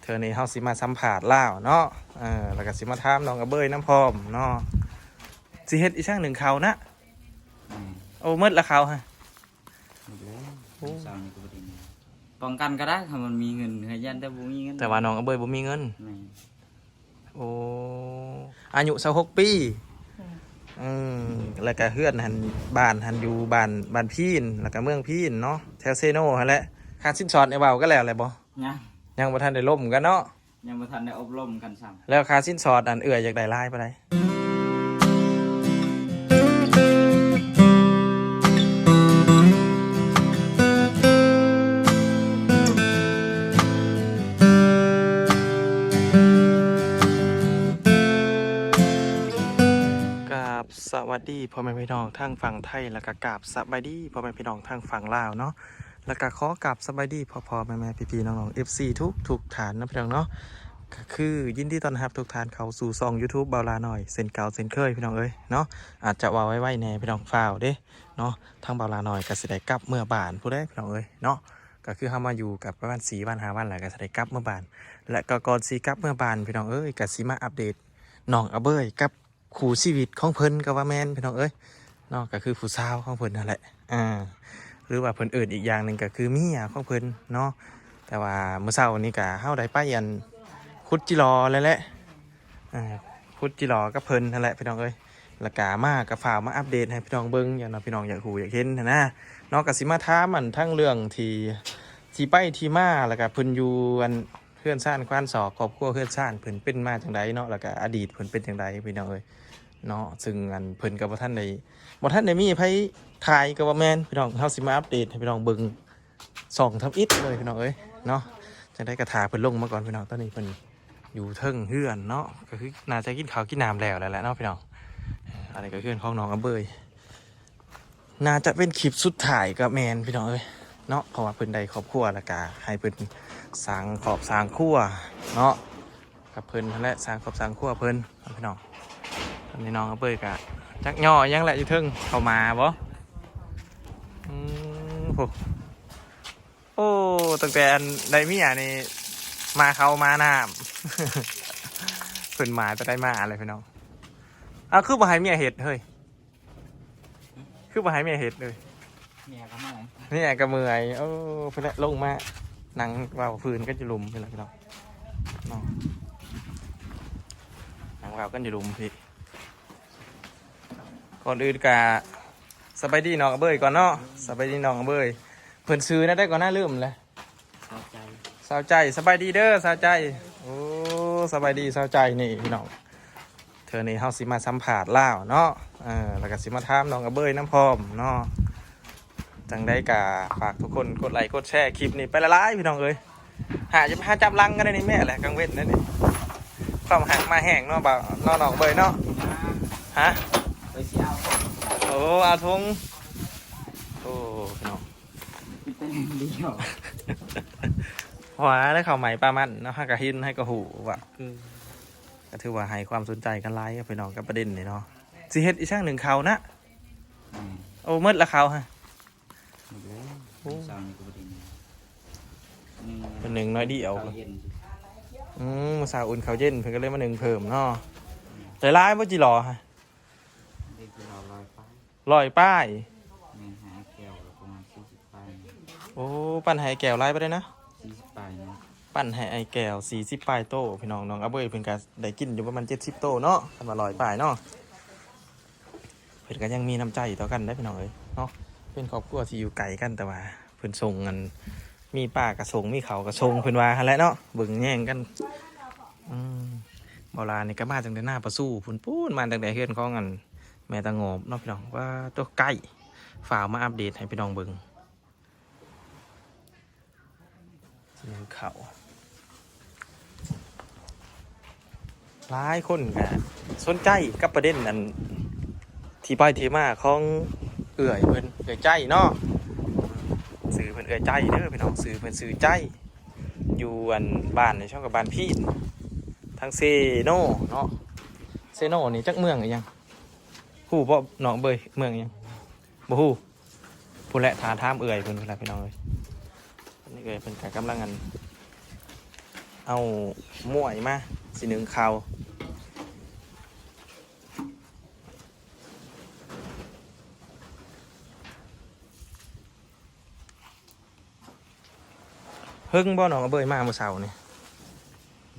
ເທື່ອນີ້ເຮົາຊິມາສຳພາດລາວເນາະ ເອີ ແລ້ວກໍຊິມາຖາມນ້ອງອະເບີຍນຳພ້ອມເນາະ. ຊິເຮັດອີ່ຫຍັງ ໜຶ້ງເຂົ້ານະ? ແມ່ນ. ໂອ້ ໝົດລະເຂົ້າຮະ? ໝົດແລ້ວ. ໂອ້ ເຊົ້ານີ້ກໍບໍ່ໄດ້ມີ ປ້ອງກັນກໍໄດ້ ຄັນມັນມີເງິນ ຢ້ານແຕ່ບໍ່ມີເງິນ. ແຕ່ວ່ານ້ອງອະເບີຍບໍ່ມີເງິນ. ແມ່ນ. ໂອ້ ອາຍຸຊາວຫົກປີ. ອືມ ອືມ ແລ້ວກະເຮືອນຫັ້ນ ບ້ານຫັ້ນຢູ່ບ້ານ ບ້ານພີນ ແລ້ວກະເມືອງພີນເນາະ ແຖວເຊໂນຫັ້ນແຫຼະ. ຄ່າສິນສອດນີ້ເວົ້າກັນແລ້ວແຫຼະບໍ່? ຍັງ ຍັງບໍ່ທັນໄດ້ລົມກັນເນາະ. ຍັງບໍ່ທັນໄດ້ອົບລົມກັນຊ້ຳ. ແລ້ວຄ່າສິນສອດອັນເອື້ອຍຢາກໄດ້ຫຼາຍປານໃດ? ກາບສະຫວັດດີພໍ່ແມ່ພີ່ນ້ອງທາງຝັ່ງໄທ ແລ້ວກະກາບສະບາຍດີພໍ່ແມ່ພີ່ນ້ອງທາງຝັ່ງລາວເນາະ. ແລ້ວກະຂໍກາບສະບາຍດີພໍ່ໆແມ່ໆພີ່ໆນ້ອງໆ ເອັຟຊີ ທຸກໆທ່ານເນາະ ພີ່ນ້ອງເນາະ. ກະຄືຍິນດີຕ້ອນຮັບທຸກທ່ານເຂົ້າສູ່ຊ່ອງຢູທູບບ່າວຫຼ້ານ້ອຍ ເຊັ່ນເກົ່າເຊັ່ນເຄີຍ ພີ່ນ້ອງເອີຍເນາະ. ອາດຈະເວົ້າໄວໆແດ່ ພີ່ນ້ອງ ຟ້າວເດ້ເນາະ. ທາງບ່າວຫຼ້ານ້ອຍກະຊິໄດ້ກັບເມືອບ້ານພຸ້ນແຫຼະ ພີ່ນ້ອງເອີຍເນາະ. ກະຄືເຮົາມາຢູ່ກັບປະມານສີ່ວັນຫ້າວັນແລ້ວ ກະຊິໄດ້ກັບເມືອບ້ານ. ແລະກະກ່ອນຊິກັບເມືອບ້ານ ພີ່ນ້ອງເອີຍ ກະຊິມາອັບເດດນ້ອງອະເບີຍກັບຄູ່ຊີວິດຂອງເພິ່ນກໍວ່າແມ່ນ ພີ່ນ້ອງເອີຍເນາະ. ກະຄືຜູ້ສາວຂອງເພິ່ນຫັ້ນແຫຼະ ອາ ຫຼືວ່າເພິ່ນເອີ້ນອີກຢ່າງໜຶ່ງກະຄືເມຍຂອງເພິ່ນເນາະ. ແຕ່ວ່າມື້ເຊົ້ານີ້ກະເຮົາໄດ້ໄປອັນ ຂຸດຈິຫຼໍ່ແລ້ວແຫຼະ ອາ ຂຸດຈິຫຼໍ່ກັບເພິ່ນຫັ້ນແຫຼະ ພີ່ນ້ອງເອີຍ. ແລ້ວກະມາກະຟ້າວມາອັບເດດໃຫ້ພີ່ນ້ອງເບິ່ງ ຢ້ານວ່າພີ່ນ້ອງຢາກຮູ້ຢາກເຫັນຫັ້ນນະເນາະ. ກະຊິມາຖາມອັນທັງເລື່ອງທີ່ ທີ່ໄປທີ່ມາ ແລ້ວກະເພິ່ນຢູ່ອັນເຮືອນຊານຄວານສອກ ຄອບຄົວເຮືອນຊານເພິ່ນເປັນມາຈັ່ງໃດເນາະ ແລ້ວກະອະດີດເພິ່ນເປັນຈັ່ງໃດ ພີ່ນ້ອງເອີຍເນາະ. ຊຶ່ງອັນເພິ່ນກະບໍ່ທັນໄດ້ ບໍ່ທັນໄດ້ມີໃຜຖ່າຍກໍວ່າແມ່ນ ພີ່ນ້ອງ. ເຮົາຊິມາອັບເດດໃຫ້ພີ່ນ້ອງເບິ່ງ ສ່ອງທຳອິດເລີຍ ພີ່ນ້ອງເອີຍເນາະ. ຈັ່ງໃດກໍຖ້າເພິ່ນລົງມາກ່ອນ ພີ່ນ້ອງ. ຕອນນີ້ເພິ່ນຢູ່ເທິງເຮືອນເນາະ ກໍຄືໜ້າຈະກິນເຂົ້າກິນນ້ຳແລ້ວແລ້ວແຫຼະເນາະ ພີ່ນ້ອງ. ເອີ ອັນນີ້ກໍເຮືອນຂອງນ້ອງອະເບີຍ ໜ້າຈະເປັນຄລິບສຸດທ້າຍກໍແມ່ນ ພີ່ນ້ອງເອີຍເນາະ ເພາະວ່າເພິ່ນໄດ້ຄອບຄົວ ແລ້ວກໍໃຫ້ເພິ່ນສ້າງຄອບສ້າງຄົວເນາະ ກັບເພິ່ນຫັ້ນແຫຼະ ສ້າງຄອບສ້າງຄົວເພິ່ນເນາະ ພີ່ນ້ອງ. ຕອນນີ້ນ້ອງອະເບີຍກະຈັກຍໍ່ຫຍັງແຫຼະ ຢູ່ເທິງ ເຂົ້າມາບໍ່? ອືມ ໂອ້ ໂອ້ ຕັ້ງແຕ່ອັນໄດ້ເມຍນີ້ ມາເຂົ້າມານ້ຳ ເພິ່ນມາແຕ່ໃດມາແຫຼະ ພີ່ນ້ອງ. ເອົາ ຄືບໍ່ໃຫ້ເມຍເຮັດເຮີ້ຍ? ຄືບໍ່ໃຫ້ເມຍເຮັດເລີຍ? ເມຍກໍເມື່ອຍ ເມຍກໍເມື່ອຍ. ໂອ້ ເພິ່ນລະລົງມານັ່ງເວົ້າພື້ນກັນຢູ່ລຸ່ມພີ້ລະ ພີ່ນ້ອງເນາະ ນັ່ງເວົ້າກັນຢູ່ລຸ່ມພີ້. ກ່ອນອື່ນກະສະບາຍດີນ້ອງອະເບີຍກ່ອນເນາະ. ສະບາຍດີນ້ອງອະເບີຍ. ເພິ່ນຊື່ແນວໃດກ່ອນນະ ລືມແລ້ວ. ສາວໃຈ ສາວໃຈ ສະບາຍດີເດີສາວໃຈ. ໂອ້ ສະບາຍດີສາວໃຈ. ນີ້ພີ່ນ້ອງ ເທື່ອນີ້ເຮົາຊິມາສຳພາດລາວເນາະ ເອີ ແລ້ວກໍຊິມາຖາມນ້ອງອະເບີຍນຳພ້ອມເນາະ. ຈັ່ງໃດກໍຝາກທຸກຄົນກົດໄລກົດແຊຄລິບນີ້ໄປຫຼາຍໆ ພີ່ນ້ອງເອີຍ. ຫາ ຢ່າໄປຫາຈັບຫຼັງກັນໄດ໋ນີ້ ແມ່ນແຫຼະ ກາງເວັນນັ້ນນີ້ ຄວາມຮັກມາແຮງເນາະ ບ່າວເນາະ ນ້ອງເບີຍເນາະ. ຮະ ໂອ້ ອາທົງ ໂອ້ ພີ່ນ້ອງ ເປັນແຕ່ແນວດຽວ ວ່າໄດ້ເຂົ້າໃໝ່ປາມັນເນາະ ເຮົາກໍເຫັນ ເຮົາກໍຮູ້ວ່າ ກໍຖືວ່າໃຫ້ຄວາມສົນໃຈກັນຫຼາຍ ພີ່ນ້ອງ ກັບປະເດັນນີ້ເນາະ. ຊິເຮັດອີ່ຫຍັງ ໜຶ້ງເຂົ້ານະ? ອືມ ໂອ້ ໝົດລະເຂົ້າຮະ? ໝົດແລ້ວ. ໂອ້ ເຊົ້ານີ້ກໍບໍ່ໄດ້ໜຶ້ງ ເພິ່ນໜຶ້ງໜ້ອຍດຽວ. ເຂົ້າເຢັນ ອືມ ມື້ເຊົ້າອຸ່ນເຂົ້າເຢັນ ເພິ່ນກໍເລີຍມາໜຶ້ງເພີ່ມເນາະ. ອືມ ໄດ້ຫຼາຍບໍ່ ຈິຫຼໍ່ຮະ? ໄດ້ກິໂລຮ້ອຍປາຍ ຮ້ອຍປາຍ. ແມ່ນ ໃຫ້ອ້າຍແກ້ວກໍປະມານສີ່ສິບປາຍ. ໂອ້ ປັ້ນໃຫ້ອ້າຍແກ້ວຫຼາຍປານໃດນະ? ສີ່ສິບປາຍເນາະ. ປັ້ນໃຫ້ອ້າຍແກ້ວສີ່ສິບປາຍໂຕ ພີ່ນ້ອງ. ນ້ອງອະເບີຍເພິ່ນກໍໄດ້ກິນຢູ່ປະມານເຈັດສິບໂຕເນາະ ຄັນວ່າຮ້ອຍປາຍເນາະ. ເພິ່ນກໍຍັງມີນ້ຳໃຈຕໍ່ກັນເດ້ ພີ່ນ້ອງເອີຍເນາະ. ເປັນຄອບຄົວທີ່ຢູ່ໄກກັນ ແຕ່ວ່າເພິ່ນສົ່ງ ອັນ ມີປາກໍສົ່ງ ມີເຂົ້າກໍສົ່ງ ເພິ່ນວ່າຫັ້ນແຫຼະເນາະ ເບິ່ງແຍງກັນ. ອືມ ເບົາຫຼານີ້ກໍມາຕັ້ງແຕ່ນາປະຊູພຸ້ນ ປູ້ນ ມາຕັ້ງແຕ່ເຮືອນຂອງ ອັນ ແມ່ຕາງອບເນາະ ພີ່ນ້ອງ. ວ່າຕົວໃກ້ ຟ້າວມາອັບເດດໃຫ້ພີ່ນ້ອງເບິ່ງ. ໜຶ້ງເຂົ້າ ຫຼາຍຄົນກໍສົນໃຈກັບປະເດັນ ອັນ ທີ່ໄປທີ່ມາຂອງເອື້ອຍເພິ່ນ ເອື້ອຍໃຈເນາະ. ຊື່ເພິ່ນເອື້ອຍໃຈເດີ ພີ່ນ້ອງ ຊື່ເພິ່ນຊື່ໃຈ ຢູ່ ອັນ ບ້ານໃນຊ່ອງກັບບ້ານພີນ ທາງເຊໂນເນາະ. ເຊໂນນີ້ຈັກເມືອງອີຫຍັງ ຮູ້ບໍ່ນ້ອງເບີຍ ເມືອງອີຫຍັງ? ບໍ່ຮູ້. ພຸ້ນແຫຼະ ຖ້າຖາມເອື້ອຍເພິ່ນພຸ້ນແຫຼະ ພີ່ນ້ອງເອີຍ. ອັນນີ້ເອື້ອຍເພິ່ນກໍກຳລັງ ອັນ ເອົາໝ້ວຍມາ ຊິໜຶ້ງເຂົ້າ. ເຫິງບໍ່ ນ້ອງອະເບີຍມາມື້ເຊົ້ານີ້?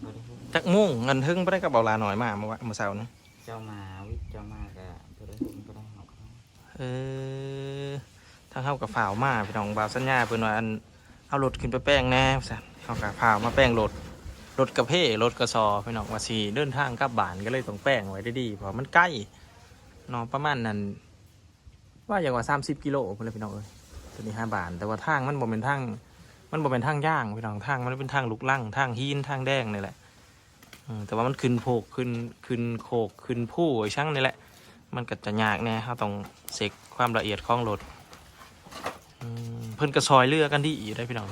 ບໍ່ໄດ້ເບິ່ງ ຈັກໂມງ? ອັນເຫິງບໍ່ໄດ້ກັບເບົາຫຼ້ານ້ອຍມາມື້ວະ ມື້ເຊົ້ານີ້. ເຈົ້າມາ ວິດເຈົ້າມາກະບໍ່ໄດ້ເບິ່ງ ບໍ່ໄດ້ຮອດ. ເອີ ທາງເຮົາກະຟ້າວມາພີ່ນ້ອງ. ບ່າວສັນຍາເພິ່ນວ່າ ອັນ ເອົາລົດຂຶ້ນໄປແປງແດ່ວ່າຊັ້ນ. ເຮົາກະຟ້າວມາແປງລົດ ລົດກະເພ ລົດກະສໍພີ່ນ້ອງ ວ່າຊິເດີນທາງກັບບ້ານ ກະເລີຍຕ້ອງແປງໄວ້ດີໆ ເພາະວ່າມັນໄກເນາະ ປະມານນັ້ນ ວ່າຢາກວ່າສາມສິບກິໂລພຸ້ນແຫຼະພີ່ນ້ອງເອີຍ. ໂຕນີ້ຫາບ້ານ ແຕ່ວ່າທາງມັນບໍ່ແມ່ນທາງ ມັນບໍ່ແມ່ນທາງຢາງພີ່ນ້ອງ ທາງມັນເປັນທາງລູກລັງ ທາງຫີນ ທາງແດງນີ້ແຫຼະ. ເອີ ແຕ່ວ່າມັນຂຶ້ນໂພກ ຂຶ້ນ ຂຶ້ນໂຄກ ຂຶ້ນພູອີ່ຫຍັງນີ້ແຫຼະ ມັນກະຈະຍາກແດ່ ເຮົາຕ້ອງເຊັກຄວາມລະອຽດຂອງລົດ. ເອີ ເພິ່ນກະຊ່ອຍເຫຼືອກັນດີຢູ່ເດ້ພີ່ນ້ອງ.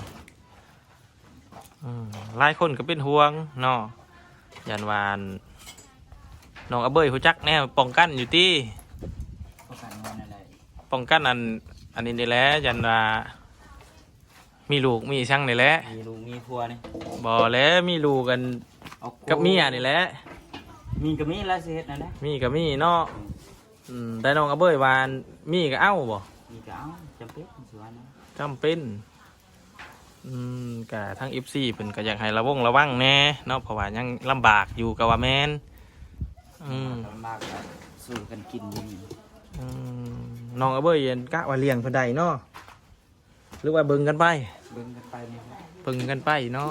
ອືມ ຫຼາຍຄົນກະເປັນຫ່ວງເນາະ ຢ້ານວ່າ ອັນ ນ້ອງອະເບີຍຮູ້ຈັກແນວປ້ອງກັນຢູ່ຕິ? ປ້ອງກັນແນວໃດ? ປ້ອງກັນ ອັນ ອັນນີ້ນີ້ແຫຼະ ຢ້ານວ່າມີລູກມີຫຍັງນີ້ແຫຼະ. ມີລູກມີຜົວນີ້? ບໍ່ແຫຼະ ມີລູກກັນ ເອົາ ກັບເມຍນີ້ແຫຼະ. ມີກະມີລະ ຊິເຮັດແນວໃດ? ມີກະມີເນາະ. ອືມ ອືມ ແຕ່ນ້ອງອະເບີຍວ່າ ອັນ ມີກະເອົາບໍ່? ມີກະເອົາ ຈຳເປັນ ຊິວ່າແນວໃດ? ຈຳເປັນ. ອືມ ກະທາງເອັຟຊີເພິ່ນກະຢາກໃຫ້ລະວົງລະວັງແດ່ເນາະ ເພາະວ່າຍັງລຳບາກຢູ່ກະວ່າແມ່ນ. ອືມ ລຳບາກກະລຳບາກ ກະສູ້ກັນກິນຢູ່ນີ້. ອືມ ນ້ອງອະເບີຍກະວ່າລ້ຽງເພິ່ນໄດ້ເນາະ ຫຼືວ່າເບິ່ງກັນໄປ? ເບິ່ງກັນໄປນີ້ແຫຼະ ເບິ່ງກັນໄປເນາະ.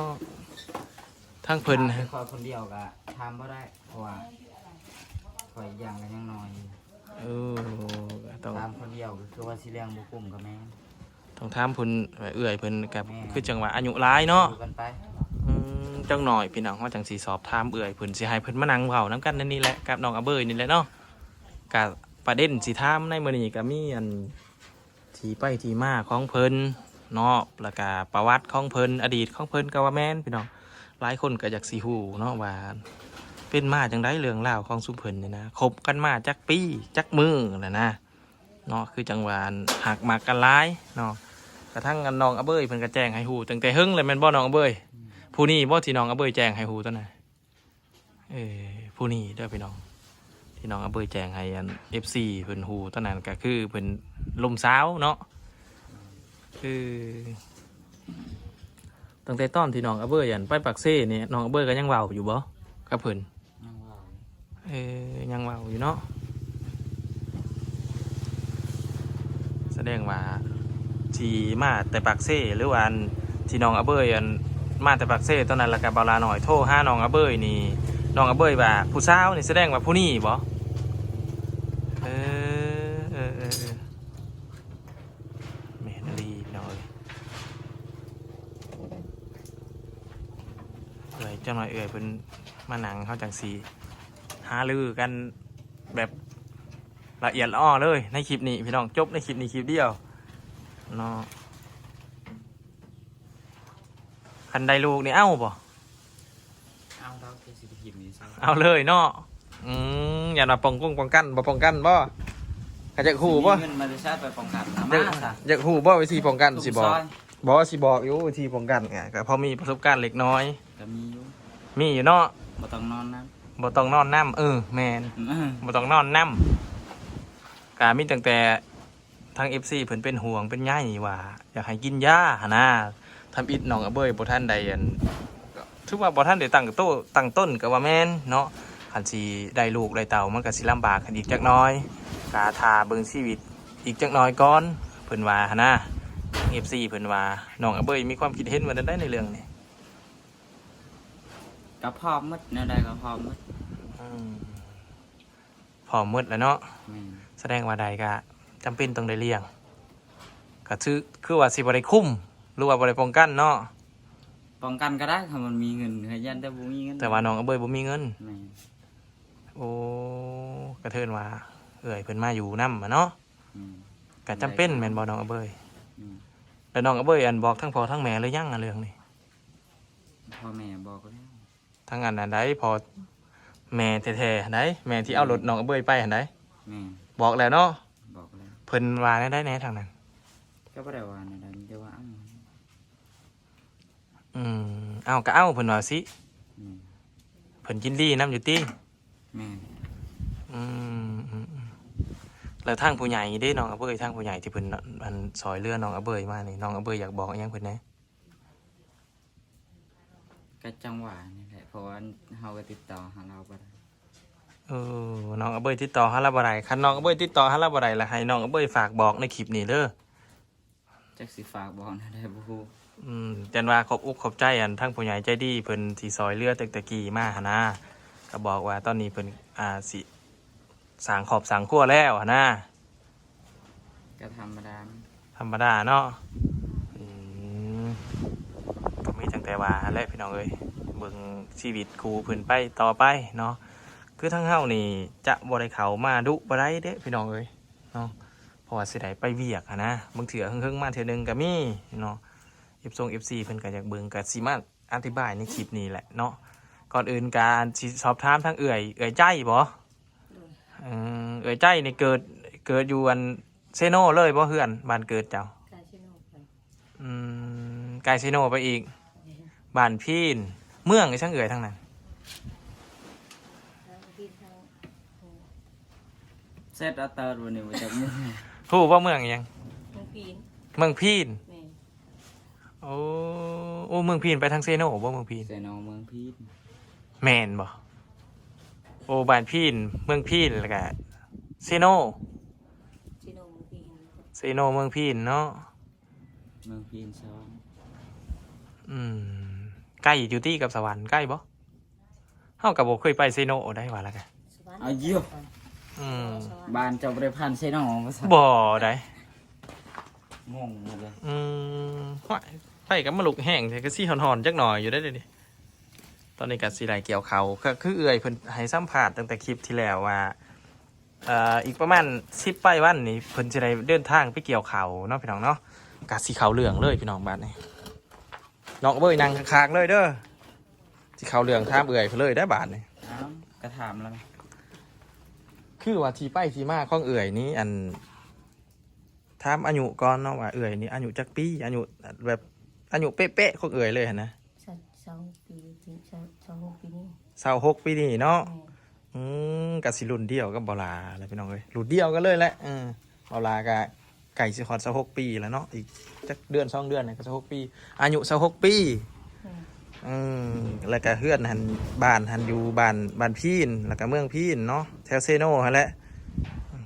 ທາງເພິ່ນ ຖ້າເປັນຂ້ອຍຄົນດຽວກະຖາມບໍ່ໄດ້ ເພາະວ່າຂ້ອຍຢ່າງກະຍັງນ້ອຍຢູ່. ເອີ ຕ້ອງຖາມຄົນດຽວ ກະຄືວ່າຊິລ້ຽງບໍ່ກຸ້ມກະແມ່ນ. ຕ້ອງຖາມເພິ່ນ ເອື້ອຍເພິ່ນກະ ແມ່ນ ຄືຈັ່ງວ່າອາຍຸຫຼາຍເນາະ ຢູ່ກັນໄປ. ອືມ ຈັກໜ້ອຍພີ່ນ້ອງ ເຮົາຈັ່ງຊິສອບຖາມເອື້ອຍເພິ່ນ ຊິໃຫ້ເພິ່ນມານັ່ງເວົ້ານຳກັນໃນນີ້ແຫຼະ ກັບນ້ອງອະເບີຍນີ້ແຫຼະເນາະ. ກະປະເດັນຊິຖາມໃນມື້ນີ້ກະມີ ອັນ ທີ່ໄປທີ່ມາຂອງເພິ່ນເນາະ ແລ້ວກະປະຫວັດຂອງເພິ່ນ ອະດີດຂອງເພິ່ນກະວ່າແມ່ນພີ່ນ້ອງ. ຫຼາຍຄົນກະຢາກຊິຮູ້ເນາະວ່າ ເປັນມາຈັ່ງໃດເລື່ອງລາວຂອງຊຸມເພິ່ນນີ້ນະ ຄົບກັນມາຈັກປີ ຈັກມື້ແລ້ວນະ ເນາະ ຄືຈັ່ງວ່າ ອັນ ຮັກມັກກັນຫຼາຍເນາະ. ກະທັງ ອັນ ນ້ອງອະເບີຍເພິ່ນກະແຈ້ງໃຫ້ຮູ້ຕັ້ງແຕ່ເຫິງແລ້ວແມ່ນບໍ່ ນ້ອງອະເບີຍ? ອືມ ຜູ້ນີ້ບໍ່ທີ່ນ້ອງອະເບີຍແຈ້ງໃຫ້ຮູ້ຕອນນັ້ນ? ເອີ ຜູ້ນີ້ເດີພີ່ນ້ອງ ທີ່ນ້ອງອະເບີຍແຈ້ງໃຫ້ ອັນ ເອັຟຊີເພິ່ນຮູ້ຕອນນັ້ນ ກະຄືເພິ່ນລົມສາວເນາະ. ຄື ຕັ້ງແຕ່ຕອນທີ່ນ້ອງອະເບີຍ ອັນ ໄປປາກເຊນີ້ ນ້ອງອະເບີຍກະຍັງເວົ້າຢູ່ບໍ່ກັບເພິ່ນ? ຍັງເວົ້າຢູ່. ເອີ ຍັງເວົ້າຢູ່ເນາະ. ສະແດງວ່າທີ່ມາແຕ່ປາກເຊ ຫຼືວ່າ ອັນ ທີ່ນ້ອງອະເບີຍ ອັນ ມາແຕ່ປາກເຊຕອນນັ້ນ ແລ້ວກະເບົາຫຼ້ານ້ອຍໂທຫານ້ອງອະເບີຍນີ້ ນ້ອງອະເບີຍວ່າຜູ້ສາວນີ້ ສະແດງວ່າຜູ້ນີ້ບໍ່? ເອີ ເອີ ເອີ ເອີ ແມ່ນອີ່ຫຼີພີ່ນ້ອງເອີຍ. ເອື້ອຍ ຈັກໜ້ອຍເອື້ອຍເພິ່ນມານັ່ງ ເຮົາຈັ່ງຊິຫາລືກັນແບບລະອຽດລະອໍເລີຍໃນຄລິບນີ້ພີ່ນ້ອງ. ຈົບໃນຄລິບນີ້ຄລິບດຽວເນາະ. ຄັນໄດ້ລູກນີ້ເອົາບໍ່? ເອົາແລ້ວ ຄືຊິໄປຖິ້ມຢູ່ໃສ? ເອົາເລີຍເນາະ. ອືມ ຢ້ານວ່າປ້ອງກົງປ້ອງກັນ ບໍ່ປ້ອງກັນບໍ່? ກະຢາກຮູ້ບໍ່? ຊິມີເງິນມາແຕ່ໃສໄປປ້ອງກັນນະ? ຢາກ ມາຊະ ຢາກຮູ້ບໍ່ ວິທີປ້ອງກັນ? ຊິບອກ ບໍ່ ຊິບອກຢູ່ວິທີປ້ອງກັນ ກະພໍມີປະສົບການເລັກນ້ອຍ. ກະມີຢູ່ ມີຢູ່ເນາະ. ບໍ່ຕ້ອງນອນນຳ ບໍ່ຕ້ອງນອນນຳ. ເອີ ແມ່ນ ອືມ ບໍ່ຕ້ອງນອນນຳ. ກະມີຕັ້ງແຕ່ ທາງເອັຟຊີເພິ່ນເປັນຫ່ວງເປັນໃຍວ່າຢາກໃຫ້ກິນຢາຫັ້ນນາ. ທຳອິດນ້ອງອະເບີຍບໍ່ທັນໄດ້ ອັນ ຖືວ່າບໍ່ທັນໄດ້ຕັ້ງໂຕ ຕັ້ງຕົນກະວ່າແມ່ນເນາະ. ຄັນຊິໄດ້ລູກໄດ້ເຕົ້າ ມັນກະຊິລຳບາກຂຶ້ນອີກຈັກໜ້ອຍ. ກະຖ້າເບິ່ງຊີວິດອີກຈັກໜ້ອຍກ່ອນ ເພິ່ນວ່າຫັ້ນນາ. ທາງເອັຟຊີເພິ່ນວ່າ ນ້ອງອະເບີຍມີຄວາມຄິດເຫັນວ່າແນວໃດໃນເລື່ອງນີ້? ກະພ້ອມໝົດ ແນວໃດກະພ້ອມໝົດ. ອືມ ພ້ອມໝົດແລ້ວເນາະ. ແມ່ນ ສະແດງວ່າໃດກະຈຳເປັນຕ້ອງໄດ້ລ້ຽງ. ກະຄື ຄືວ່າຊິບໍ່ໄດ້ຄຸມ ຫຼືວ່າບໍ່ໄດ້ປ້ອງກັນເນາະ? ປ້ອງກັນກະໄດ້ ຄັນມັນມີເງິນ ຢ້ານແຕ່ບໍ່ມີເງິນ. ແຕ່ວ່ານ້ອງອະເບີຍບໍ່ມີເງິນ. ແມ່ນ ໂອ້ ກະເທີນວ່າເອື້ອຍເພິ່ນມາຢູ່ນຳຫັ້ນເນາະ. ແມ່ນ ກະຈຳເປັນແມ່ນບໍ່ ນ້ອງອະເບີຍ? ແມ່ນ ແລ້ວນ້ອງອະເບີຍ ອັນ ບອກທັງພໍ່ທັງແມ່ຫຼືຍັງ ອັນ ເລື່ອງນີ້? ພໍ່ແມ່ບອກແລ້ວ. ທັງອັນນັ້ນໃດ໋ ພໍ່ແມ່ແທ້ໆໃດ໋ ແມ່ທີ່ເອົາລົດນ້ອງອະເບີຍໄປຫັ້ນໃດ໋. ແມ່ນ ບອກແລ້ວເນາະ. ບອກແລ້ວ. ເພິ່ນວ່າແນວໃດແດ່ທາງນັ້ນ? ກະບໍ່ໄດ້ວ່າແນວໃດ ມີແຕ່ວ່າ ອືມ ເອົາກໍເອົາ ເພິ່ນວ່າຊີ້. ອືມ ເພິ່ນຍິນດີນຳຢູ່ຕິ? ແມ່ນ. ອືມ ອືມ ອືມ. ແລ້ວທາງຜູ້ໃຫຍ່ເດ້ ນ້ອງອາເບີຍ ທາງຜູ້ໃຫຍ່ທີ່ເພິ່ນ ອັນ ຊ່ອຍເຫຼືອນ້ອງອາເບີຍມານີ້ ນ້ອງອາເບີຍຢາກບອກອີ່ຫຍັງເພິ່ນແດ່? ກໍຈັ່ງວ່ານີ້ແຫຼະ ເພາະວ່າເຮົາກໍຕິດຕໍ່ຫາລາວບໍ່ໄດ້. ເອີ ນ້ອງອາເບີຍຕິດຕໍ່ຫາລາວບໍ່ໄດ້. ຄັນນ້ອງອາເບີຍຕິດຕໍ່ຫາລາວບໍ່ໄດ້ ລະໃຫ້ນ້ອງອາເບີຍຝາກບອກໃນຄລິບນີ້ເດີ. ຈັກຊິຝາກບອກແນວໃດບໍ່ຮູ້. ອືມ ຈັ່ງວ່າຂອບອົກຂອບໃຈ ອັນ ທາງຜູ້ໃຫຍ່ໃຈດີເພິ່ນທີ່ຊ່ອຍເຫຼືອຕັ້ງແຕ່ກີ້ມາຫັ້ນນາ. ກໍບອກວ່າຕອນນີ້ເພິ່ນ ອ່າ ຊິສ້າງຄອບສ້າງຄົວແລ້ວຫັ້ນນາ. ກໍທຳມະດາ ທຳມະດາເນາະ. ອືມ ກໍມີຕັ້ງແຕ່ວ່າຫັ້ນແຫຼະພີ່ນ້ອງເອີຍ ເບິ່ງຊີວິດຄູ່ເພິ່ນໄປຕໍ່ໄປເນາະ. ຄືທາງເຮົານີ້ຈະບໍ່ໄດ້ເຂົ້າມາດຸປານໃດເດ້ພີ່ນ້ອງເອີຍເນາະ ເພາະວ່າຊິໄດ້ໄປວຽກຫັ້ນນະ. ບາງເທື່ອເຫິງໆມາເທື່ອໜຶ່ງກໍມີເນາະ. ເອັຟ ຊົງ ເອັຟ ຊີ ເພິ່ນກໍຢາກເບິ່ງ ກໍຊິມາ ອະທິບາຍໃນຄລິບນີ້ແຫຼະເນາະ. ກ່ອນອື່ນກະຊິສອບຖາມທາງເອື້ອຍ ເອື້ອຍໃຈບໍ? ໂດຍ. ເອີ ເອື້ອຍໃຈນີ້ເກີດ ເກີດຢູ່ອັນເຊໂນເລີຍບໍ? ເຮືອນ ບ້ານເກີດເຈົ້າ? ກາຍເຊໂນໄປ. ອືມ ກາຍເຊໂນໄປອີກ. ແມ່ນ. ບ້ານພີນ ເມືອງອີ່ຫຍັງເອື້ອຍທາງນັ້ນ? ທາງພີນທາງ ເຊັດອາເຕີດ ວັນນີ້ບໍ່ຈັກເມືອງ. ຮູ້ບໍ່ເມືອງອີ່ຫຍັງ? ເມືອງພີນ. ເມືອງພີນ. ແມ່ນ. ໂອ້ ໂອ້ ເມືອງພີນໄປທາງເຊໂນບໍ່? ເມືອງພີນ ເຊໂນເມືອງພີນ ແມ່ນບໍ່? ໂອ້ ບ້ານພີນ ເມືອງພີນ ແລ້ວກະເຊໂນ ເຊໂນເມືອງພີນ ເຊໂນເມືອງພີນເນາະ. ເມືອງພີນສະຫວັນ. ອືມ ໃກ້ຢູ່ຕິກັບສະຫວັນ ໃກ້ບໍ່? ເຮົາກໍບໍ່ເຄີຍໄປເຊໂນໃດວ່າລະກະ. ສະຫວັນ ເອົາຢູ່. ອືມ ສະຫວັນ ບ້ານເຈົ້າບໍ່ໄດ້ຜ່ານເຊໂນວ່າຊັ້ນ. ບໍ່ໃດ. ງົງໝົດເລີຍ. ອືມ ຫ້ວຍ ໄຟກໍມາລຸກແຮງແທ້ ກໍຊິຮ້ອນໆຈັກໜ້ອຍຢູ່ເດ້ດຽວນີ້. ຕອນນີ້ກໍຊິໄດ້ກ່ຽວເຂົ້າ ກໍຄືເອື້ອຍເພິ່ນໃຫ້ສຳພາດຕັ້ງແຕ່ຄລິບທີ່ແລ້ວວ່າ ເອີ ອີກປະມານສິບປາຍວັນນີ້ ເພິ່ນຊິໄດ້ເດີນທາງໄປກ່ຽວເຂົ້າເນາະ ພີ່ນ້ອງເນາະ. ກໍຊິເຂົ້າເລື່ອງເລີຍ ພີ່ນ້ອງ ບາດນີ້ ນ້ອງເບີຍນັ່ງຂ້າງໆເລີຍເດີ. ຊິເຂົ້າເລື່ອງຖາມເອື້ອຍເພິ່ນເລີຍໄດ໋ບາດນີ້. ເອົ້າ ກໍຖາມລະ ຄືວ່າທີ່ໄປທີ່ມາຂອງເອື້ອຍນີ້ ອັນ ຖາມອາຍຸກ່ອນເນາະ ວ່າເອື້ອຍນີ້ອາຍຸຈັກປີ? ອາຍຸແບບ ອາຍຸເປະໆຂອງເອື້ອຍເລີຍຫັ້ນນະ. ຊາວ ຊາວຫົກປີ ຊາວ ຊາວຫົກປີນີ້ ຊາວຫົກປີນີ້ເນາະ. ແມ່ນ. ອືມ ກໍຊິລຸ້ນດຽວກັບບໍ່ຫຼ້າແຫຼະ ພີ່ນ້ອງເອີຍ ລຸ້ນດຽວກັນເລີຍແຫຼະ. ເອີ ເບົາຫຼ້າກະໃກ້ຊິຮອດຊາວຫົກປີແລ້ວເນາະ ອີກຈັກເດືອນສອງເດືອນກໍຊາວຫົກປີ ອາຍຸຊາວຫົກປີ. ອືມ ອືມ ແລ້ວກະເຮືອນຫັ້ນ ບ້ານຫັ້ນຢູ່ບ້ານ ບ້ານພີນ ແລ້ວກະເມືອງພີນເນາະ ແຖວເຊໂນຫັ້ນແຫຼະ.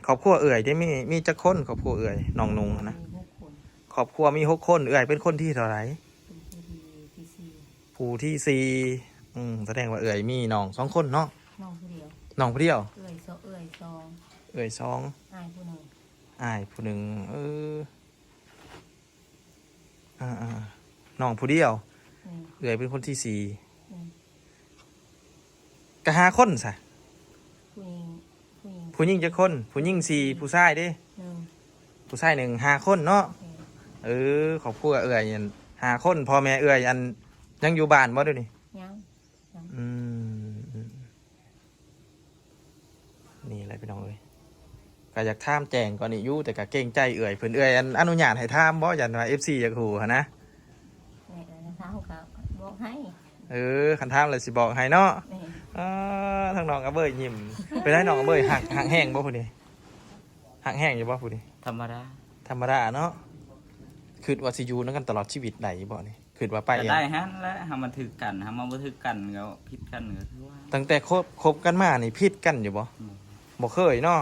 ຄອບຄົວເອື້ອຍເດ ມີ ມີຈັກຄົນ ຄອບຄົວເອື້ອຍ ນ້ອງນຸ່ງຫັ້ນນະ? ມີຫົກຄົນ. ຄອບຄົວມີຫົກຄົນ ເອື້ອຍເປັນຄົນທີເທົ່າໃດ? ເປັນຜູ້ທີ ທີສີ່. ຜູ້ທີສີ່. ອືມ ສະແດງວ່າເອື້ອຍມີນ້ອງສອງຄົນເນາະ? ນ້ອງຜູ້ດຽວ. ນ້ອງຜູ້ດຽວ. ເອື້ອຍສອງ ເອື້ອຍສອງ ເອື້ອຍສອງ ອ້າຍຜູ້ໜຶ່ງ. ອ້າຍຜູ້ໜຶ່ງ ເອີ ອ່າໆ ນ້ອງຜູ້ດຽວ. ແມ່ນ. ເອື້ອຍເປັນຄົນທີສີ່. ແມ່ນ. ກະຫ້າຄົນຊະ. ຜູ້ຍິງ ຜູ້ຍິງ ຜູ້ຍິງຈັກຄົນ? ຜູ້ຍິງສີ່ ຜູ້ຊາຍເດ? ໜຶ່ງ ຜູ້ຊາຍໜຶ່ງ ຫ້າຄົນເນາະ. ແມ່ນ. ເອີ ຄອບຄົວເອື້ອຍຫັ້ນຫ້າຄົນ. ພໍ່ແມ່ເອື້ອຍອັນ ຍັງຢູ່ບ້ານບໍ່ດຽວນີ້? ຍັງ ຍັງ. ອືມ ນີ້ແຫຼະພີ່ນ້ອງເອີຍ ກໍຢາກຖາມແຈ້ງກ່ອນນີ້ຢູ່ ແຕ່ກໍເກງໃຈເອື້ອຍເພິ່ນ. ເອື້ອຍອັນອະນຸຍາດໃຫ້ຖາມບໍ່? ຢ້ານວ່າເອັຟຊີຢາກຮູ້ຫັ້ນນະ. ແມ່ນ ເອີ ຖ້າເຮົາກໍບອກໃຫ້. ເອີ ຄັນຖາມແລ້ວຊິບອກໃຫ້ເນາະ. ແມ່ນ. ອ່າ ທາງນ້ອງອາເບີຍຍິ້ມ. ເປັນໃດນ້ອງອາເບີຍ ຮັກ ຮັກແຮງບໍ່ຜູ້ນີ້? ຮັກແຮງຢູ່ບໍ່ຜູ້ນີ້? ທຳມະດາ ທຳມະດາເນາະ. ຄິດວ່າຊິຢູ່ນຳກັນຕະຫຼອດຊີວິດໄດ້ຢູ່ບໍ່ນີ້? ຄິດວ່າໄປ ກໍໄດ້ຫັ້ນແຫຼະ ເຮົາມາຖືກກັນ ເຮົາມາບໍ່ຖືກກັນກໍຜິດກັນ ກໍຄືວ່າ ຕັ້ງແຕ່ຄົບ ຄົບກັນມານີ້ຜິດກັນຢູ່ບໍ່? ບໍ່ ບໍ່ເຄີຍເນາະ.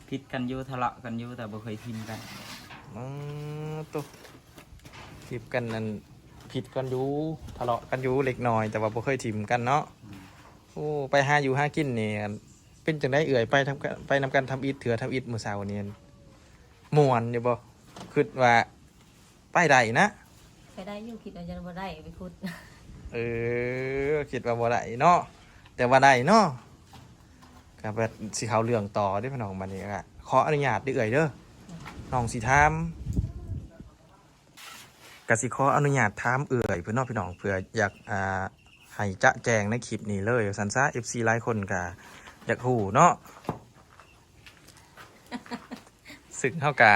ຜິດກັນຢູ່ ທະເລາະກັນຢູ່ ແຕ່ບໍ່ເຄີຍຖິ້ມກັນ. ອືມ ໂຕ ຜິດກັນນັ້ນ ຜິດກັນຢູ່ ທະເລາະກັນຢູ່ເລັກນ້ອຍ ແຕ່ວ່າບໍ່ເຄີຍຖິ້ມກັນເນາະ. ອືມ. ໂອ້ ໄປຫາຢູ່ຫາກິນນີ້ ເປັນຈັ່ງໃດເອື້ອຍ? ໄປທຳ ໄປນຳກັນທຳອິດ ເທື່ອທຳອິດມື້ເຊົ້ານີ້ ມ່ວນຢູ່ບໍ່? ຄິດວ່າ ໄປໄດ້ນະ? ໄປໄດ້ຢູ່ ຄິດວ່າຈະບໍ່ໄດ້ໄປຂຸດ. ເອີ ຄິດວ່າບໍ່ໄດ້ເນາະ ແຕ່ວ່າໄດ້ເນາະ. ກໍແບບຊິເຂົ້າເລື່ອງຕໍ່ເດ້ພີ່ນ້ອງ ບັດນີ້ກໍຂໍອະນຸຍາດເດີເອື້ອຍເດີ ນ້ອງຊິຖາມ ກໍຊິຂໍອະນຸຍາດຖາມເອື້ອຍເພິ່ນເນາະພີ່ນ້ອງ ເພື່ອຢາກ ອ່າ ໃຫ້ຈະແຈ້ງໃນຄລິບນີ້ເລີຍວ່າຊັ້ນຊະ ເອັຟຊີຫຼາຍຄົນກໍຢາກຮູ້ເນາະ. ຊຶ່ງເຮົາກະ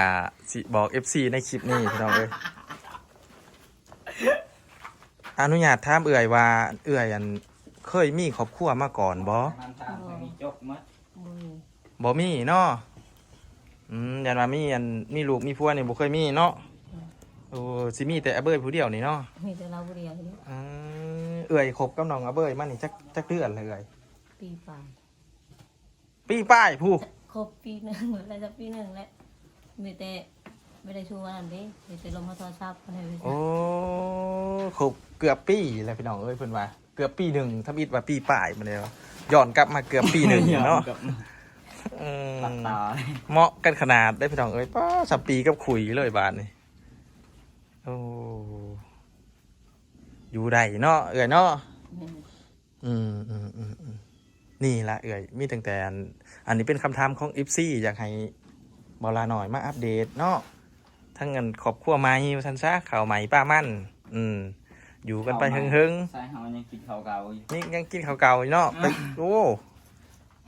ຊິບອກເອັຟຊີໃນຄລິບນີ້ພີ່ນ້ອງເອີຍ. ອະນຸຍາດຖາມເອື້ອຍວ່າ ເອື້ອຍ ອັນ ເຄີຍມີຄອບຄົວມາກ່ອນບໍ່? ມັນຖາມເຄີຍມີຈົບໝົດ. ບໍ່ມີ ບໍ່ມີເນາະ. ອືມ ຢ້ານວ່າມີ ອັນ ມີລູກມີຜົວນີ້ບໍ່ເຄີຍມີເນາະ. ອືມ ໂອ້ ຊິມີແຕ່ອາເບີຍຜູ້ດຽວນີ້ເນາະ. ມີແຕ່ລາວຜູ້ດຽວນີ້. ອືມ ເອື້ອຍຄົບກັບນ້ອງອາເບີຍມານີ້ຈັກ ຈັກເດືອນແລ້ວເອື້ອຍ? ປີປາຍ. ປີປາຍພຸ້ນ. ຄົບປີໜຶ່ງແລ້ວ ຈະປີໜຶ່ງແລ້ວ ມີແຕ່ບໍ່ໄດ້ໂທຫາກັນເດ້ ມີແຕ່ລົມຫາໂທລະສັບ. ໂອ້ ຄົບເກືອບປີແລ້ວພີ່ນ້ອງເອີຍ ເພິ່ນວ່າເກືອບປີໜຶ່ງ ທຳອິດວ່າປີປາຍ ບັດນີ້ຍ້ອນກັບມາເກືອບປີໜຶ່ງເນາະ. ອືມ ເໝາະກັນຂະໜາດເດ້ພີ່ນ້ອງເອີຍ. ປ້າ ສ່ຳປີກັບຂຸຍເລີຍບາດນີ້. ໂອ້ ຢູ່ໄດ້ເນາະເອື້ອຍເນາະ. ອືມ ອືມ ອືມ ອືມ ນີ້ລະເອື້ອຍ ມີຕັ້ງແຕ່ ອັນ ອັນນີ້ເປັນຄຳຖາມຂອງເອັຟຊີ ຢາກໃຫ້ບ່າວຫຼ້ານ້ອຍມາອັບເດດເນາະ ທັງ ອັນ ຄອບຄົວໃໝ່ວ່າຊັ້ນຊະ ເຂົ້າໃໝ່ປາມັນ. ອືມ ຢູ່ກັນໄປເຫິງໆ ໃສ່ເຮົາຍັງກິນເຂົ້າເກົ່າຢູ່ ຍັງ ຍັງກິນເຂົ້າເກົ່າຢູ່ເນາະ. ອືມ ໄປ ໂອ້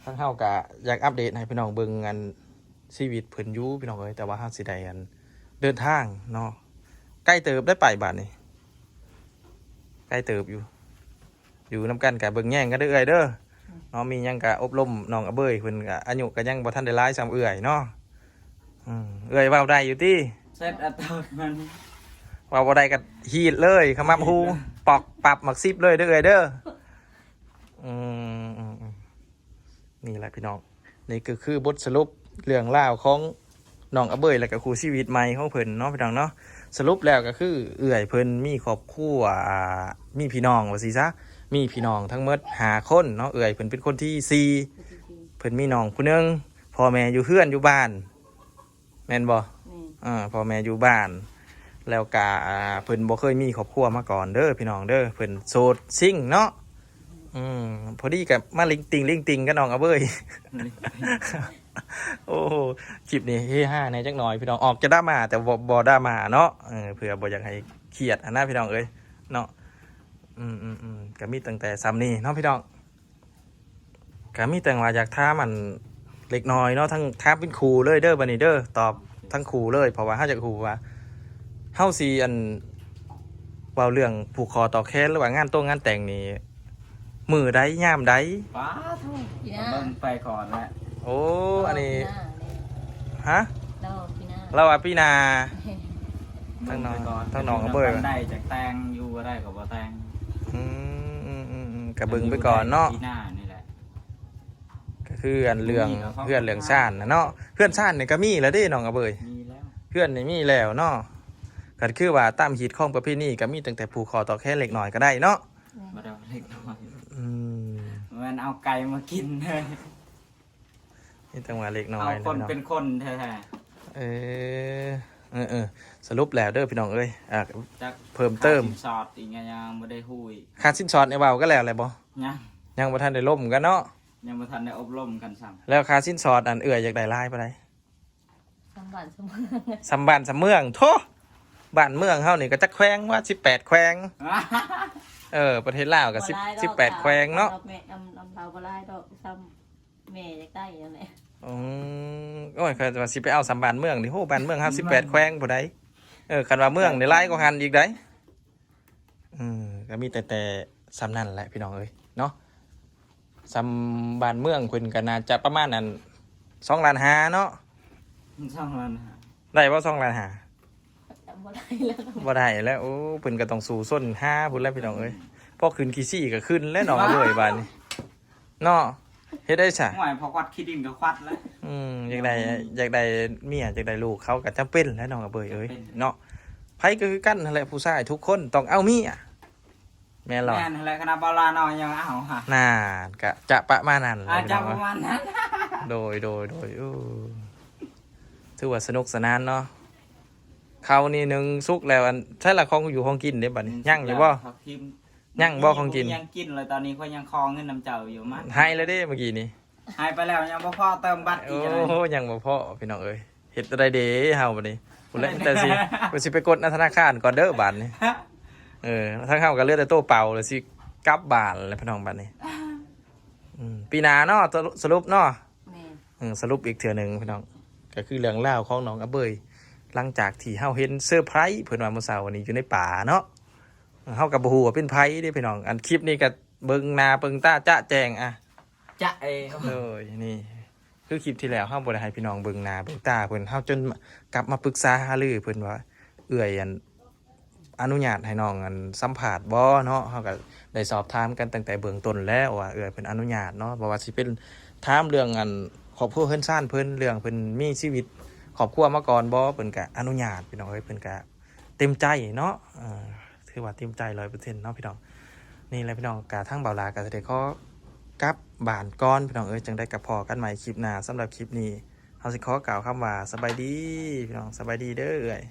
ທາງເຮົາກະຢາກອັບເດດໃຫ້ພີ່ນ້ອງເບິ່ງ ອັນ ຊີວິດເພິ່ນຢູ່ພີ່ນ້ອງເອີຍ ແຕ່ວ່າເຮົາຊິໄດ້ ອັນ ເດີນທາງເນາະ ໄກເຕີບໄດ໋ ໄປບາດນີ້ ໄກເຕີບຢູ່. ຢູ່ນຳກັນກະເບິ່ງແຍງກັນເດີເອື້ອຍເດີເນາະ. ມີຫຍັງກະອົບຮົມນ້ອງອາເບີຍ ເພິ່ນກະອາຍຸກະຍັງບໍ່ທັນໄດ້ຫຼາຍສ່ຳເອື້ອຍເນາະ. ອືມ ເອື້ອຍເວົ້າໄດ້ຢູ່ຕິ? ເຊັດອັດຕາມັນ ເວົ້າບໍ່ໄດ້ກະຮີດເລີຍ ຂະໝັບຫູ ປອກປັບໝາກສິບເລີຍເດີເອື້ອຍເດີ. ອືມ ອືມ ອືມ ນີ້ແຫຼະພີ່ນ້ອງ ນີ້ກໍຄືບົດສະຫຼຸບເລື່ອງລາວຂອງນ້ອງອາເບີຍ ແລະກະຄູ່ຊີວິດໃໝ່ຂອງເພິ່ນເນາະພີ່ນ້ອງເນາະ. ສະຫຼຸບແລ້ວກໍຄືເອື້ອຍເພິ່ນມີຄອບຄົວ ອ່າ ມີພີ່ນ້ອງວ່າຊີ້ຊະ ມີພີ່ນ້ອງທັງໝົດຫ້າຄົນເນາະ. ເອື້ອຍເພິ່ນເປັນຄົນທີສີ່ ເພິ່ນມີນ້ອງຜູ້ໜຶ່ງ ພໍ່ແມ່ຢູ່ເຮືອນຢູ່ບ້ານ ແມ່ນບໍ່? ແມ່ນ. ເອີ ພໍ່ແມ່ຢູ່ບ້ານ ແລ້ວກະ ອ່າ ເພິ່ນບໍ່ເຄີຍມີຄອບຄົວມາກ່ອນເດີພີ່ນ້ອງເດີ ເພິ່ນໂສດຊິງເນາະ. ອືມ ພໍດີກະມາລິງຕິງ ລິງຕິງກັບນ້ອງອາເບີຍ. ໂອ້ ຄລິບນີ້ເຮຮາແດ່ຈັກໜ້ອຍພີ່ນ້ອງ ອອກຈະດຣາມາ ແຕ່ບໍ່ ບໍ່ດຣາມາເນາະ. ເອີ ເພື່ອບໍ່ຢາກໃຫ້ຄຽດຫັ້ນນະພີ່ນ້ອງເອີຍເນາະ. ອືມ ອືມ ອືມ ກະມີຕັ້ງແຕ່ສ່ຳນີ້ເນາະພີ່ນ້ອງ. ກະມີແຕ່ວ່າຢາກຖາມ ອັນ ເລັກນ້ອຍເນາະ ທັງ ຖາມເປັນຄູ່ເລີຍເດີ ບັດນີ້ເດີ ຕອບທັງຄູ່ເລີຍ ເພາະວ່າເຮົາຢາກຮູ້ວ່າ ເຮົາຊິ ອັນ ເວົ້າເລື່ອງຜູກຄໍຕໍ່ແຂນ ຫຼືວ່າງານໂຕງງານແຕ່ງນີ້ ມື້ໃດຍາມໃດ? ປາໂທ້ ເບິ່ງໄປກ່ອນແຫຼະ. ໂອ້ ອັນນີ້ ຮະ? ລາວວ່າປີໜ້າ ລາວວ່າປີໜ້າ. ທາງນ້ອງ ທາງນ້ອງອາເບີຍ ໄດ້ຈັກແຕ່ງ ຢູ່ບໍ່ໄດ້ກໍບໍ່ແຕ່ງ. ອືມ ອືມ ອືມ ອືມ ກະເບິ່ງໄປກ່ອນເນາະ ປີໜ້ານີ້ແຫຼະ. ກໍຄື ອັນ ເລື່ອງເຮືອນເລື່ອງຊານນະເນາະ ເຮືອນຊານນີ້ກໍມີແລ້ວເດ້ນ້ອງອາເບີຍ. ມີແລ້ວ ເຮືອນນີ້ມີແລ້ວເນາະ. ກໍຄືວ່າຕາມຮີດຄອງປະເພນີກໍມີຕັ້ງແຕ່ຜູກຄໍຕໍ່ແຂນເລັກນ້ອຍກໍໄດ້ເນາະ. ບໍ່ໄດ້ເລັກນ້ອຍ. ອືມ ແມ່ນເອົາໄກ່ມາກິນເລີຍ. ມີແຕ່ວ່າເລັກນ້ອຍ ເອົາຄົນເປັນຄົນແທ້ໆ. ເອີ ເອີ ເອີ ສະຫຼຸບແລ້ວເດີພີ່ນ້ອງເອີຍ ອ່າ ເພີ່ມເຕີມ ຄ່າສິນສອດອີກຫຍັງຍັງບໍ່ໄດ້ຮູ້ອີກ. ຄ່າສິນສອດນີ້ເວົ້າກັນແລ້ວແຫຼະບໍ່? ຍັງ ຍັງບໍ່ທັນໄດ້ລົມກັນເນາະ. ຍັງບໍ່ທັນໄດ້ອົບຮົມກັນຊ້ຳ. ແລ້ວຄ່າສິນສອດ ອັນ ເອື້ອຍຢາກໄດ້ຫຼາຍປານໃດ? ສ່ຳບ້ານສ່ຳເມືອງ ສ່ຳບ້ານສ່ຳເມືອງ. ໂທ້ ບ້ານເມືອງເຮົານີ້ກໍຈັກແຂວງວະ ສິບແປດແຂວງ. ເອີ ປະເທດລາວກໍສິບ ສິບແປດແຂວງເນາະ. ແມ່ນ ນຳ ນຳລາວບໍ່ຫຼາຍດອກ ສ່ຳແມ່ຢາກໄດ້ຫັ້ນແຫຼະ. ອືມ ໂອ້ຍ ຂ້ອຍວ່າຊິໄປເອົາສ່ຳບ້ານເມືອງນີ້ ໂຫ ບ້ານເມືອງເຮົາສິບແປດແຂວງພຸ້ນໃດ໋. ເອີ ຄັນວ່າເມືອງນີ້ຫຼາຍກວ່າຫັ້ນອີກໃດ໋. ເອີ ກໍມີແຕ່ ແຕ່ສ່ຳນັ້ນແຫຼະພີ່ນ້ອງເອີຍເນາະ. ສ່ຳບ້ານເມືອງເພິ່ນກໍໜ້າຈະປະມານ ອັນ ສອງລ້ານຫ້າເນາະ. ສອງລ້ານຫ້າ ໄດ້ບໍ່ ສອງລ້ານຫ້າ? ບໍ່ໄດ້ແລ້ວ ບໍ່ໄດ້ແລ້ວ. ໂອ້ ເພິ່ນກໍຕ້ອງສູ້ຊົນຫາພຸ້ນແຫຼະພີ່ນ້ອງເອີຍ. ພໍຂຶ້ນຂີ້ຊີ້ກໍຂຶ້ນແລ້ວນ້ອງເອີຍ ບາດນີ້ເນາະ. ເຮັດໄດ້ຊະ ຫ້ວຍ ພໍຄວັດຂີ້ດິນກໍຄວັດແລ້ວ. ອືມ ຢາກໄດ້ ຢາກໄດ້ເມຍ ຢາກໄດ້ລູກ ເຂົາກໍຈຳເປັນແຫຼະນ້ອງອາເບີຍເອີຍເນາະ. ໃຜກໍຄືກັນຫັ້ນແຫຼະ ຜູ້ຊາຍທຸກຄົນຕ້ອງເອົາເມຍ. ແມ່ນແລ້ວ ແມ່ນແຫຼະ ຂະໜາດບໍ່ລານ້ອຍຍັງເອົາຫະ. ນັ້ນ ກະຈະປະມານນັ້ນ ອາ ຈະປະມານນັ້ນ. ໂດຍ ໂດຍ ໂດຍ. ໂອ້ ຖືວ່າສະໜຸກສະໜານເນາະ. ເຂົ້ານີ້ໜຶ້ງສຸກແລ້ວ ອັນ ໃສລະຂອງຢູ່ຂອງກິນເດ້ບັດນີ້ ຍັງຢູ່ບໍ່? ຍັງບໍ່ຂອງກິນ? ຍັງກິນເລີຍ ຕອນນີ້ຂ້ອຍຍັງຂໍເງິນນຳເຈົ້າຢູ່. ມາ ໃຫ້ແລ້ວເດ້ມື້ກີ້ນີ້ ໃຫ້ໄປແລ້ວ ຍັງບໍ່ພໍເຕີມບັດອີກ. ໂອ້ ຍັງບໍ່ພໍພີ່ນ້ອງເອີຍ. ເຮັດແນວໃດເດເຮົາບັດນີ້? ພຸ້ນແຫຼະ ແຕ່ຊິ ຊິໄປກົດໃນທະນາຄານກ່ອນເດີບາດນີ້. ເອີ ທາງເຮົາກໍເຫຼືອແຕ່ໂຕເປົ່າ ແລ້ວຊິກັບບ້ານແລ້ວພີ່ນ້ອງບັດນີ້. ອືມ ປີໜ້າເນາະ ສະຫຼຸບເນາະ. ແມ່ນ. ເອີ ສະຫຼຸບອີກເທື່ອໜຶ່ງພີ່ນ້ອງ ກໍຄືເລື່ອງລາວຂອງນ້ອງອາເບີຍ ຫຼັງຈາກທີ່ເຮົາເຫັນເຊີໄພຣສ໌ ເພິ່ນວ່າມື້ເຊົ້ານີ້ຢູ່ໃນປ່າເນາະ. ເຮົາກໍບໍ່ຮູ້ວ່າເປັນໃຜເດ້ພີ່ນ້ອງ. ອັນຄລິບນີ້ກໍເບິ່ງໜ້າເບິ່ງຕາຈະແຈ້ງ ອ່ະ ຈະເອ ໂດຍນີ້ ຄືຄລິບທີ່ແລ້ວເຮົາບໍ່ໄດ້ໃຫ້ພີ່ນ້ອງເບິ່ງໜ້າເບິ່ງຕາເພິ່ນ ເຮົາຈົນກັບມາປຶກສາຫາລືເພິ່ນວ່າ ເອື້ອຍອັນ ອະນຸຍາດໃຫ້ນ້ອງອັນສຳພາດບໍ່ເນາະ. ເຮົາກໍໄດ້ສອບຖາມກັນຕັ້ງແຕ່ເບື້ອງຕົ້ນແລ້ວວ່າເອື້ອຍເພິ່ນອະນຸຍາດເນາະ ບໍ່ວ່າຊິເປັນຖາມເລື່ອງອັນຄອບຄົວເຮືອນຊານເພິ່ນ ເລື່ອງເພິ່ນມີຊີວິດຄອບຄົວມາກ່ອນບໍ່ ເພິ່ນກໍອະນຸຍາດພີ່ນ້ອງເອີຍ. ເພິ່ນກໍເຕັມໃຈເນາະ ເອີ ຖືວ່າເຕັມໃຈຮ້ອຍເປີເຊັນເນາະພີ່ນ້ອງ. ນີ້ແຫຼະພີ່ນ້ອງ ກະທາງບ່າວຫຼ້າກໍຊິໄດ້ຂໍກັບບ້ານກ່ອນພີ່ນ້ອງເອີຍ. ຈັ່ງໃດກໍພໍ້ກັນໃໝ່ຄລິບໜ້າ. ສຳລັບຄລິບນີ້ ເຮົາຊິຂໍກ່າວຄຳວ່າສະບາຍດີພີ່ນ້ອງ ສະບາຍດີເດີເອື້ອຍ.